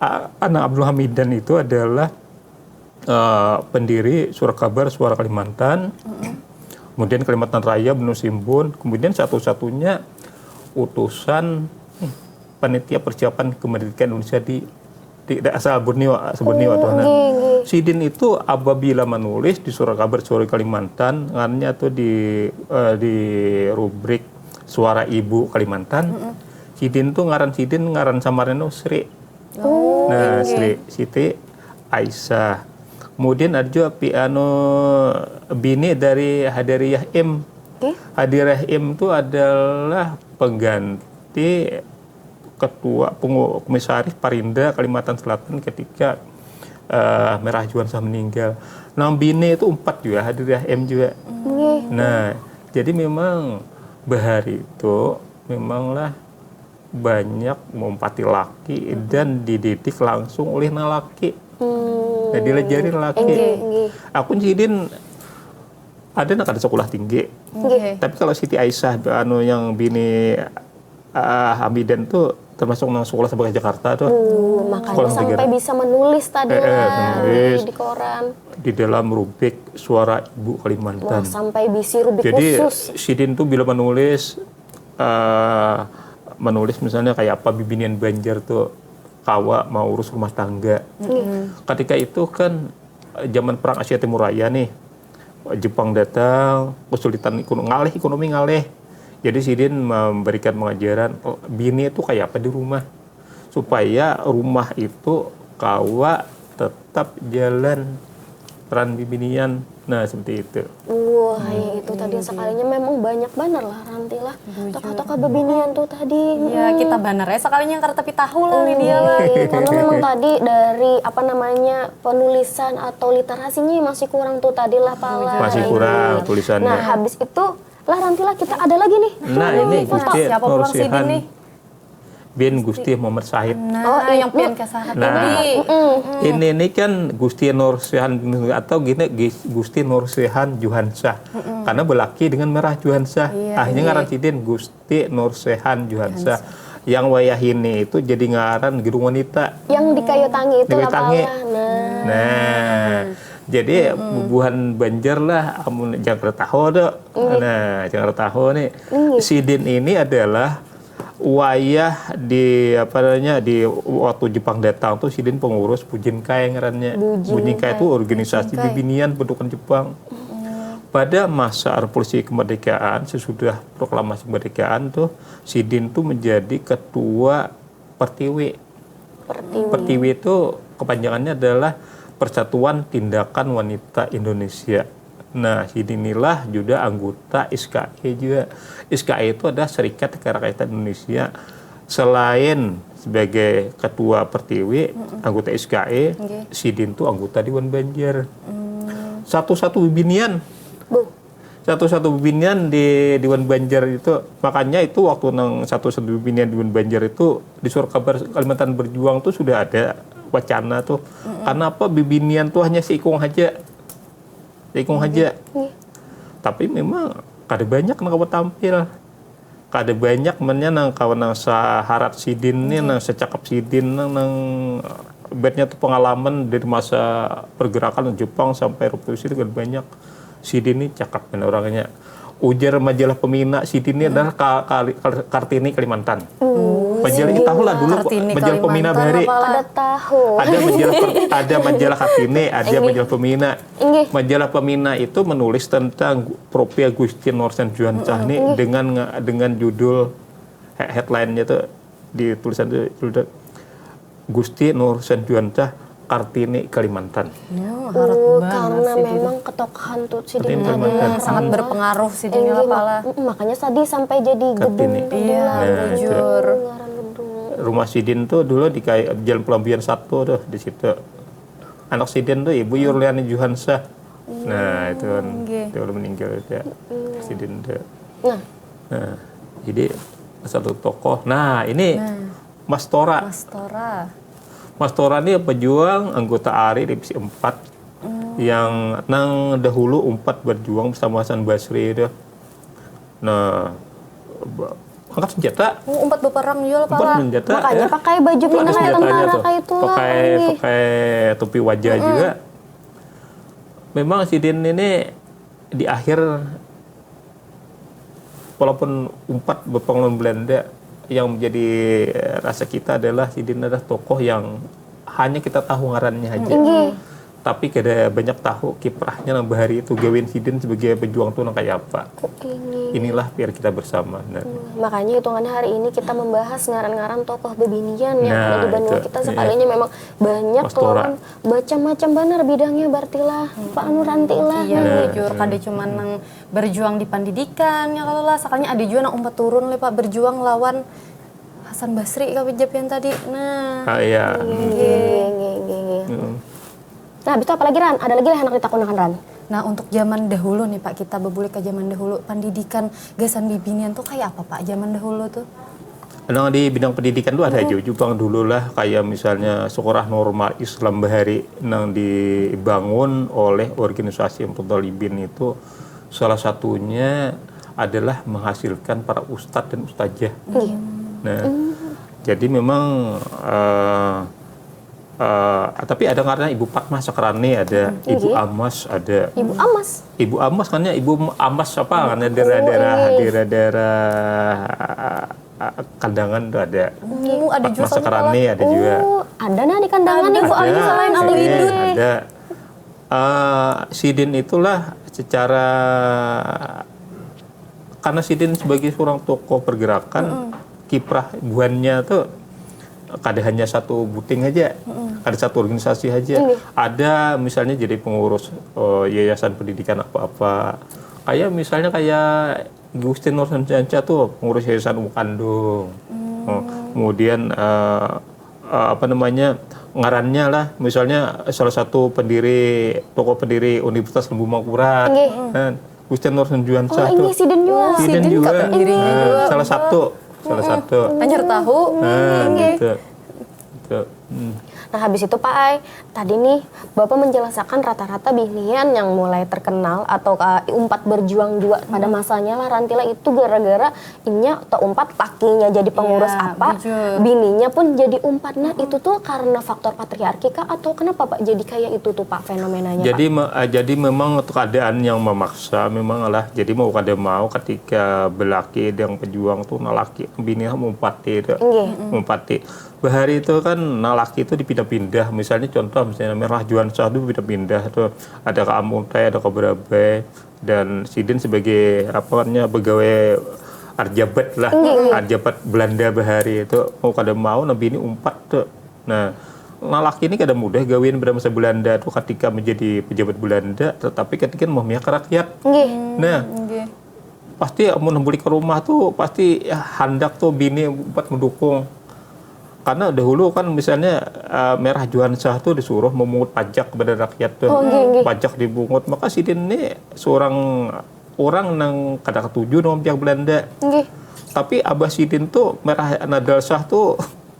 A- Anang Abdul Hamidan itu adalah eh, pendiri Surat Kabar Suara Kalimantan, kemudian Kalimantan Raya Benua Simbun, kemudian satu-satunya utusan hmm, panitia persiapan kemerdekaan Indonesia di di, di asal Borneo, asal Borneo tuh. Nah, Nggih, nggih. Sidin itu apabila menulis di Surat Kabar Suara Kalimantan, ngarannya tuh di eh, di rubrik Suara Ibu Kalimantan. Sidin tuh ngaran sidin ngaran samarnya tuh Sri. Oh, Nah, inggih. Sri Siti Aisyah. Kemudian ada juga pi anu bini dari Hadariyah M. Hadirah M tu adalah pengganti ketua pengu- komisaris Parinda Kalimantan Selatan ketika eh, Merah Juansah meninggal. Nang bini itu umpat juga, Hadirah M juga. Nah, jadi memang bahari itu memanglah banyak meumpati laki dan dididik langsung oleh nang laki. Nah, dilajari laki. Aku sidin ada nang kada sekolah tinggi. Tapi kalau Siti Aisyah anu yang bini ah, Hamidan tuh termasuk nang sekolah sampai ke Jakarta tuh. Uh, makanya sampai bisa menulis tadi Eh, eh, lah menulis. Di koran. Di dalam rubrik Suara Ibu Kalimantan. Wah, sampai bisi rubrik Jadi khusus. Sidin tuh bila menulis eh menulis misalnya kayak apa bibinian Banjar tuh kawa mau urus rumah tangga. Ketika itu kan eh, zaman perang Asia Timur Raya nih. Jepang datang, kesulitan ekonomi, ngalih ekonomi ngalih. Jadi Sidin memberikan pengajaran oh, bini itu kayak apa di rumah supaya rumah itu kawa tetap jalan peran bibinian. Nah, seperti itu. Wah, ya itu tadi sekalinya memang banyak banget lah Ranti lah. Tokoh-tokoh bebinian tuh tadi. Ya, kita banar ya sekalinya kada tapi tahu lah Lydia lah. Iya, karena memang tadi dari apa namanya penulisan atau literasinya masih kurang tuh tadi lah pala. Masih kurang tulisannya. Nah, habis itu lah Ranti lah kita ada lagi nih. Nah, ini Gusti Siapa pulang Nursihan Sidin nih? Bin Gusti Muhammad Syahid. Nah, yang pian kisah Nah, tadi. ini ini kan Gusti Nursihan atau gini Gis- Gusti Nursihan Juhansyah. Karena belaki dengan Merah Juhansyah. Iya, Akhirnya iya. ngaran sidin Gusti Nursihan Juhansyah. Yang wayah ini itu jadi ngaran gedung wanita. Yang di kayu tangi itu Di kayu lah tangi. pala. Nah. Nah, jadi bubuhan Banjar lah, amun jangan kada tahu tu. Nah, jangan kada tahu nih. Sidin ini adalah wayah di apa namanya di waktu Jepang datang tuh Sidin pengurus Bujinkai ngarannya. Bujinkai. Bujinkai itu organisasi bibinian bentukan Jepang. Pada masa revolusi kemerdekaan, sesudah proklamasi kemerdekaan tuh Sidin tuh menjadi ketua Pertiwi. Pertiwi itu kepanjangannya adalah Persatuan Tindakan Wanita Indonesia. Nah, Sidin inilah juga anggota S K I juga. S K I itu adalah Serikat Karawitan Indonesia. Selain sebagai ketua Pertiwi, anggota S K I, Nggih. Sidin tuh anggota Dewan Banjar. Satu-satu bibinian. Satu-satu bibinian di Dewan Banjar itu. Makanya itu waktu nang satu-satu bibinian Dewan Banjar itu di surat kabar Kalimantan Berjuang tuh sudah ada wacana tuh. Kenapa bibinian tuh hanya seikung aja? Seikung aja. Tapi memang kada banyak nang kawa tampil. Kada banyak mennya nang kawa nang saharat Sidin nih, nang secakap Sidin, nang, nang ibaratnya tuh pengalaman dari masa pergerakan Jepang sampai revolusi itu kada banyak. Sidin nih cakap kan orangnya. Ujar majalah Pemina, Sidin ini adalah ka, ka, Kar- Kartini Kalimantan. Majalah itu tahu lah dulu Kartini majalah Pemina Kalimantan bahari. apa lah? Kada tahu. Ada majalah per- ada majalah Kartini, ada majalah Pemina. Inggih. Majalah Pemina itu menulis tentang Profil Gusti Nursen Juansyah nih dengan nga- dengan judul he- headline-nya tuh di tulisan itu judul Gusti Nursen Juansyah Kartini Kalimantan. Oh, harat Uh, banget karena sih, memang ketokohan tuh Sidin Kartini tadi Kalimantan. lah. Sangat berpengaruh sih Inggih, Dini mak- pala. mm, makanya tadi sampai jadi gedung Kartini. tadi Iya, lah. Nah, bujur. Ngaran gedung. Rumah Sidin tuh dulu di kay- Jalan Pelambian satu tuh di situ. Anak Sidin tuh Ibu Yurliani Juhansyah. Nah, itu kan nggih. Dia udah meninggal itu ya. Sidin tuh. Nah, Nah, jadi satu tokoh. Nah, ini Mas Tora. Mas Tora. Mas Tora ini pejuang anggota ari Divisi empat yang nang dahulu umpat berjuang bersama Hasan Basri itu. Nah, ba- angkat senjata, Oh, umpat beperang jual umpat pala. senjata. makanya Ya. pakai baju Pakai pinang kayak senjatanya tentara tuh. kayak itu lah. Pakai Inggih. pakai topi wajah juga. Memang Sidin ini di akhir walaupun umpat berpengaruh Belanda yang menjadi eh, rasa kita adalah Sidin adalah tokoh yang hanya kita tahu ngarannya aja. Inggih. Tapi kada banyak tahu kiprahnya nang bahari itu, gawian sidin sebagai pejuang tu nang kaya apa. Inilah P R kita bersama. Nah. Hmm, makanya hitungannya hari ini kita membahas ngaran-ngaran tokoh bebinian yang ada di banua kita. Sekalinya memang banyak lawan macam-macam banar bidangnya, berarti lah, Pak anu Ranti lah. Iya, bujur. Kada cuma nang berjuang di pendidikan, ya kalau lah, sakalinya ada juga nang umpat turun leh, Pak, berjuang lawan Hasan Basri kah, ujar pian tadi. Nah. Ah, iya. Nggih, nggih, nggih, nggih. Nah, habis itu apa lagi, Ran? Ada lagi lah handak ditakunakan, Ran? Nah, untuk zaman dahulu nih, Pak, kita bebulik ke zaman dahulu, pendidikan gasan bibinian tuh kayak apa, Pak, zaman dahulu tuh? Nang di bidang pendidikan tuh ada aja juga pang dulu lah, kayak misalnya sekolah normal Islam bahari nang dibangun oleh organisasi Mutolibin itu, salah satunya adalah menghasilkan para ustadz dan ustazah. Nah, jadi memang, eh, eh, tapi ada ngarannya Ibu Fatmah Sakrani, ada Ibu Amas, ada Ibu Amas. Ibu Amas kan ya, Ibu Amas apa kan ya, daerah-daerah, daerah-daerah, eh, Kandangan tuh ada. Oh, ada juga Fatmah Sakrani, ada juga. Oh, ada nah di Kandangan Ibu Amas selain Alu Idut. Ada. Eh, sidin itulah secara, karena sidin sebagai seorang tokoh pergerakan, kiprah buhannya tuh kada hanya satu buting aja, kada satu organisasi aja. Ada misalnya jadi pengurus, eh, yayasan pendidikan apa-apa. Kayak misalnya kayak Gustin Nursanjanca tuh pengurus yayasan Umkandung. Oh, kemudian, eh, eh, apa namanya, ngarannya lah, misalnya salah satu pendiri, tokoh pendiri Universitas Lembu Mangkurat. Nggih. Kan? Gustin Nursanjanca tuh. Oh, ini sidin juga. Sidin juga. Nah, salah satu, salah satu. Banjar tahu. Nah, gitu. Gitu. Hmm. Nah, habis itu, Pak Ai, tadi nih Bapak menjelaskan rata-rata binian yang mulai terkenal atau, uh, umpat berjuang juga pada masanya lah, Rantila, itu gara-gara inya teumpat lakinya jadi pengurus apa, bininya pun jadi umpat. Nah, itu tuh karena faktor patriarki kah atau kenapa, Pak, jadi kayak itu tuh, Pak, fenomenanya, Pak? Jadi me-, eh, jadi memang keadaan yang memaksa memang lah. Jadi mau kada mau ketika belaki yang pejuang tuh, nah, laki bini mumpati tuh. Nggih. Mumpati. Bahari itu kan, nah, laki itu dipindah-pindah. Misalnya contoh, misalnya Merah Juansyah tuh pindah-pindah tuh. Ada ke Amuntai, ada ke Berabai. Dan sidin sebagai, apa namanya, pegawai arjabat lah. Nggih, nggih. Arjabat Belanda bahari itu, mau kada mau, nah, bini umpat tuh. Nah, nah, laki ini kada mudah gawian pada masa Belanda tuh, ketika menjadi pejabat Belanda, tetapi ketika memihak ke rakyat. Nggih. Nah, nggih. Pasti amun bulik ke rumah tuh, pasti, ya, handak tuh bini buat mendukung. Karena dahulu kan misalnya, eh, Merah Juansyah tuh disuruh memungut pajak kepada rakyat tuh. Oh, nggih, nggih. Pajak dipungut, maka sidin nih seorang orang nang kada ketuju dengan pihak Belanda. Nggih. Tapi abah sidin tuh, Merah Nadal Syah tuh,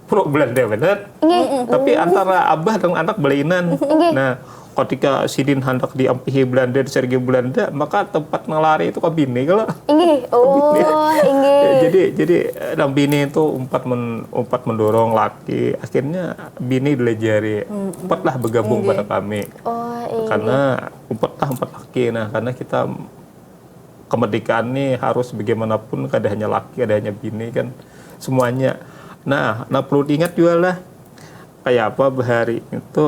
pro Belanda benar. Nggih. Tapi antara abah dan anak belainan. Nggih. Nah, ketika sidin handak diampihi Belanda, disergei Belanda, maka tempat nang lari itu ke bini kalau. Nggih. Oh, nggih. Jadi, jadi, eh, nang bini itu umpat men-, umpat mendorong laki. Akhirnya bini dilajari. Umpatlah bergabung pada kami. Oh, nggih. Karena umpatlah, umpat laki. Nah, karena kita kemerdekaan nih harus bagaimanapun, kada hanya laki, kada hanya bini kan, semuanya. Nah, nah, perlu diingat juga lah, kayak apa bahari itu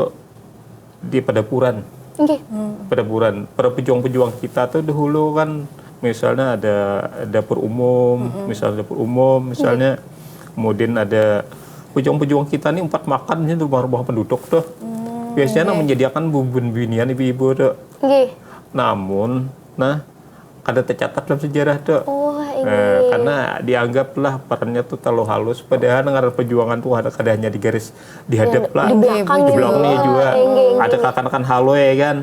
di padapuran. Nggih. Padapuran. Para pejuang-pejuang kita tuh dahulu kan, misalnya ada dapur umum, misalnya dapur umum, misalnya, kemudian ada pejuang-pejuang kita nih umpat makan di rumah-rumah penduduk tuh. Biasanya nang menyediakan bubun binian ibu-ibu tuh. Nggih. Namun, nah, kada tercatat dalam sejarah tuh. Oh, nah, karena dianggaplah perannya tuh terlalu halus, padahal ngaran perjuangan tuh ada, kada hanya di garis, di hadap lah. Di belakang juga. Di belakangnya juga. Ada kakanakan haloi kan.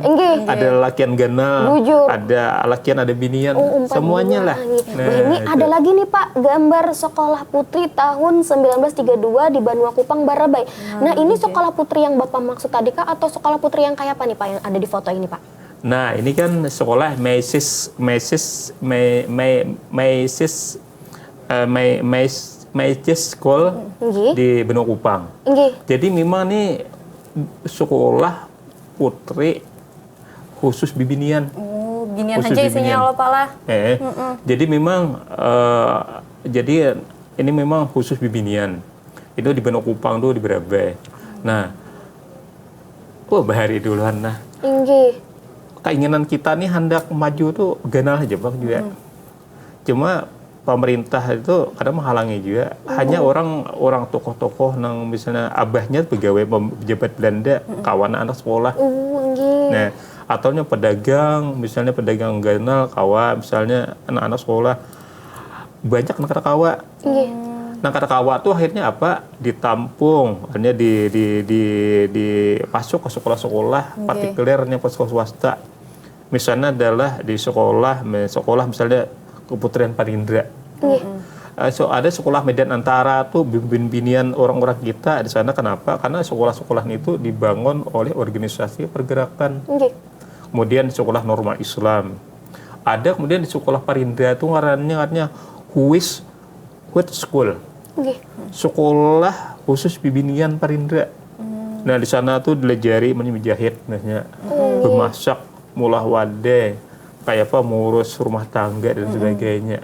Ada lalakian ganal. Bujur. Ada lalakian, ada binian. Oh, umpat. Semuanya lah. Nah, ini ada lagi nih, Pak, gambar sekolah putri tahun sembilan belas tiga dua di Banua Kupang, Barabai. Nah, ini sekolah putri yang Bapak maksud tadi kah atau sekolah putri yang kayak apa nih, Pak, yang ada di foto ini, Pak? Nah, ini kan sekolah Maisis, Maisis, Mai-, Mai-, Maisis, eh, Mai-, Mai-, Maisis School di Benua Kupang. Nggih. Jadi memang nih sekolah putri khusus bibinian. Oh, binian aja isinya, bibinian. Kalau pala. Eh, jadi memang, eh, jadi ini memang khusus bibinian. Itu di Benua Kupang tuh, di Barabai. Nah, Wah, bahari duluan nah. Inggih. Keinginan kita nih hendak maju tuh ganal aja bang juga. Cuma pemerintah itu kadang menghalangi juga. Hanya orang orang tokoh-tokoh nang misalnya abahnya pegawai pem- pejabat Belanda, kawan anak sekolah. Uh, inggih. Nah, ataunya pedagang, misalnya pedagang ganal, kawa, misalnya anak-anak sekolah. Banyak nang kada kawa. Inggih. Nang kada kawa tuh akhirnya apa? Ditampung, akhirnya di di di dipasuk ke sekolah-sekolah partikulernya ke sekolah swasta. Misalnya adalah di sekolah, me- sekolah misalnya Keputrian Parindra. Inggih. Eh, so ada sekolah Medan Antara tuh bin-binian orang-orang kita di sana. Kenapa? Karena sekolah-sekolah itu dibangun oleh organisasi pergerakan. Inggih. Kemudian sekolah normal Islam. Ada kemudian di sekolah Parindra tuh ngarannya ngarannya Huis Hut School. Inggih. Sekolah khusus bibinian Parindra. Nah, di sana tuh dilajari menjahit, misalnya, memasak, mulah wadai, kayak apa mengurus rumah tangga dan sebagainya.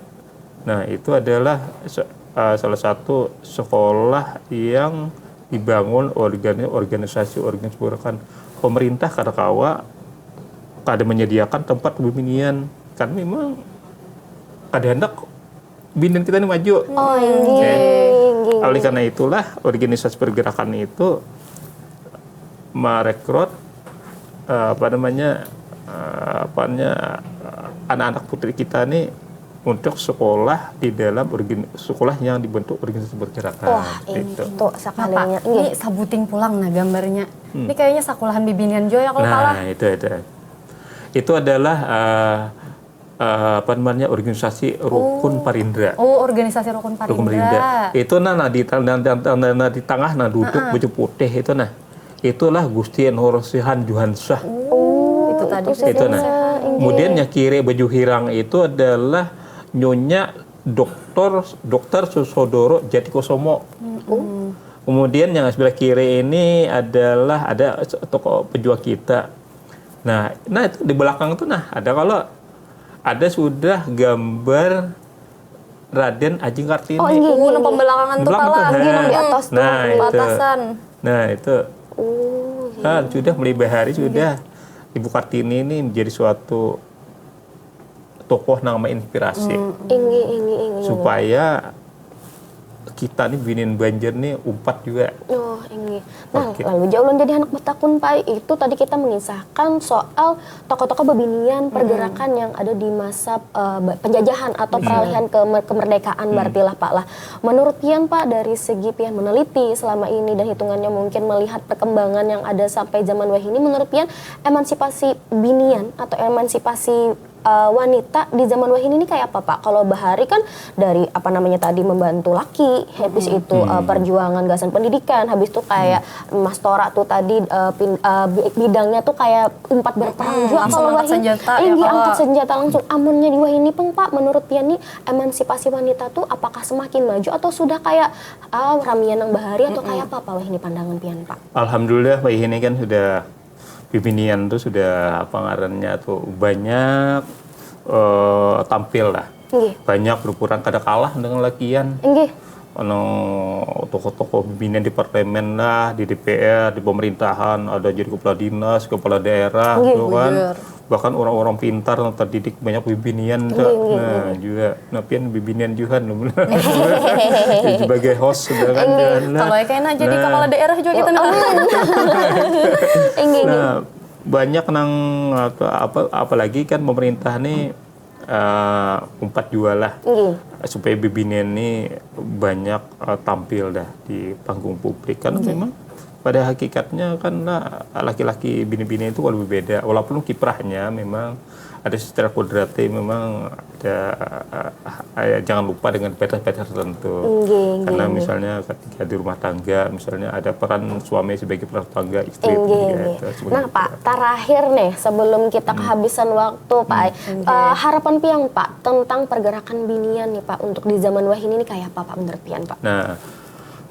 Nah, itu adalah se- eh, salah satu sekolah yang dibangun organ organisasi organisasi gerakan pemerintah kada kawa kada menyediakan tempat bibinian karena memang kada hendak binian kita ini maju. Oh, inggih. Oke. Oleh karena itulah organisasi pergerakan itu merekrut eh, apa namanya eh, apanya eh, anak-anak putri kita nih untuk sekolah di dalam organ, sekolah yang dibentuk organisasi pergerakan. Wah, Seperti itu. Itu sekalinya. Ini Inggih. Sabuting pulang nah gambarnya. Ini kayaknya sekolahan bibinian juga ya kalau Nah, salah. itu itu. Itu adalah eh, eh, apa namanya organisasi Rukun Parindra. Oh, organisasi Rukun Rukun Parindra. Parindra. Itu nah, nah di, nah, nah, nah, nah, di tengah nah duduk baju putih itu nah. Itulah Gusti Nur Sihan Juhansyah. Itu tadi. Itu nah. Kemudian yang kiri baju hirang itu adalah Nyonya Doktor Dokter Susodoro Jatikusomo. Kemudian yang sebelah kiri ini adalah ada tokoh pejuang kita. Nah, nah itu di belakang tuh nah ada kalau ada sudah gambar Raden Ajeng Kartini. Oh, inggih. Uh, nang pembelakangan tuh Belakang pala. tuh, Inggih, nang di nah. atas tuh. Nah, itu. Batasan. Nah, itu. Oh, Nah, sudah mulai bahari sudah Ibu Kartini ini menjadi suatu tokoh nang menginspirasi inggih, inggih, inggih. supaya kita nih binian Banjar nih umpat juga. Oh, inggih. Nah, Oke. Lalu jauh ulun jadi anak batakun, Pak. Itu tadi kita mengisahkan soal tokoh-tokoh bebinian pergerakan yang ada di masa eh, ba- penjajahan atau peralihan ke kemerdekaan berarti lah, Pak lah. Menurut pian, Pak, dari segi pian meneliti selama ini dan hitungannya mungkin melihat perkembangan yang ada sampai zaman wahini, menurut pian emansipasi binian atau emansipasi eh, wanita di zaman wahini ini kayak apa, Pak? Kalau bahari kan dari apa namanya tadi membantu laki, habis itu eh, perjuangan gasan pendidikan, habis itu kayak Mas Tora tuh tadi eh, pin- eh, bi- bidangnya tuh kayak umpat berperang juga Langsung kalau angkat wahini. Senjata, ya, Inggih, Pak. Angkat senjata langsung. Amunnya di wahini pang, Pak, menurut pian nih emansipasi wanita tuh apakah semakin maju atau sudah kayak ah, ramian yang bahari atau kayak apa, Pak, wahini pandangan pian, Pak? Alhamdulillah, Pak, ini kan sudah bibinian tuh sudah apa ngarannya tuh banyak eh, tampil lah. Inggih. Banyak berukuran kada kalah dengan lakian. Inggih. Anu tokoh-tokoh bibinian di parlemen lah, di D P R, di pemerintahan, ada jadi kepala dinas, kepala daerah, Inggih, gitu kan. Bener. Bahkan orang-orang pintar yang terdidik banyak bibinian tuh. Inggih, inggih, Nah, juga nah pian bibinian juga sebagai host sudah kan. Inggih, Nah, kalau kayaknya jadi nah, kepala daerah juga kita nih. Inggih, inggih. Nah, banyak nang apa, apa apalagi kan pemerintah nih eh, umpat jual lah Inggih. supaya bibinian nih banyak eh, tampil dah di panggung publik karena memang pada hakikatnya kan lah laki-laki bini-bini itu lebih beda walaupun kiprahnya memang ada secara kodratnya memang ada eh, eh, jangan lupa dengan batas-batas tertentu Inggih, inggih, karena inggih. Misalnya ketika di rumah tangga misalnya ada peran suami sebagai peran rumah tangga istri Inggih, juga inggih. itu sebagai Nah, Pak, terakhir nih sebelum kita kehabisan waktu, Pak, Inggih. eh, harapan pian, Pak, tentang pergerakan binian nih, Pak, untuk di zaman wahini ini kayak apa, Pak, menurut pian, Pak? Nah,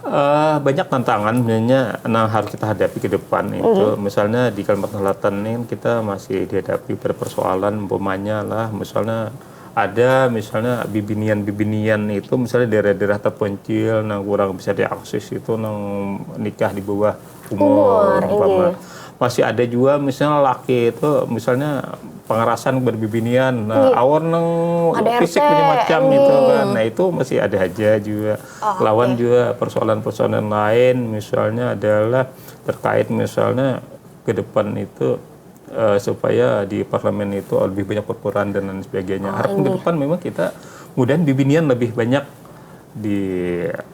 eh, banyak tantangan sebenarnya yang harus kita hadapi ke depan itu. Misalnya di Kalimantan Selatan ini kita masih dihadapi pada persoalan umpamanya lah, misalnya ada misalnya bibinian-bibinian itu misalnya daerah-daerah terpencil yang kurang bisa diakses itu yang nikah di bawah umur, Umur, umpama. Inggih. Masih ada juga misalnya laki itu misalnya pengerasan berbibinian, nah, Iya. Awor nang K D R T, fisik macam-macam iya. Gitu kan. Nah, itu masih ada aja juga. Oh, Lawan oke. Juga persoalan-persoalan lain misalnya adalah terkait misalnya ke depan itu eh, supaya di parlemen itu lebih banyak berperan dan lain sebagainya. Oh, Harapan ke inggih. Depan memang kita mudahan bibinian lebih banyak di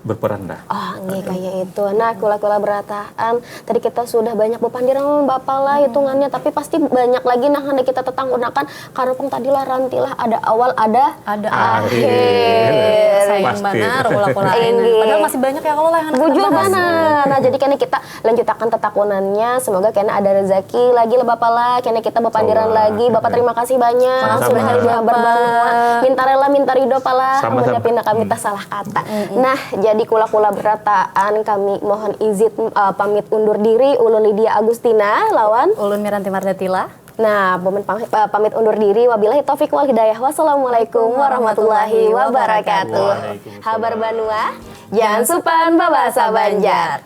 berperan lah. Oh, nggih, kayak itu. Nah, kula-kula berataan, tadi kita sudah banyak bepandiran Bapak lah hitungannya, tapi pasti banyak lagi nah hendak kita tetanggunakan karena pang tadi lah rantilah ada awal ada Ada akhir. akhir. Sayang Pasti. Banar kula-kula Inggih. Padahal masih banyak ya kalau lah yang Bujur kita bahas. Banar. Nah, jadi kena kita lanjutakan tetakunannya. Semoga kena ada rezeki lagi lah Bapak lah. Kena kita bepandiran Insyaallah. lagi. Bapak terima kasih banyak Sama-sama. sudah hadir Sama-sama. Bapak. Minta rela, minta ridho pala. Sama-sama. Amun pindah kami tak salah kata. Nah, jadi kula-kula berataan kami mohon izin eh, pamit undur diri. Ulun Lydia Agustina lawan Ulun Miranti Mardatila. Nah, pamit, pamit, eh, pamit undur diri. Wabillahi taufik wal hidayah. Wassalamualaikum warahmatullahi wabarakatuh. Waalaikumsalam. Habar Banua, jangan supan babahasa Banjar.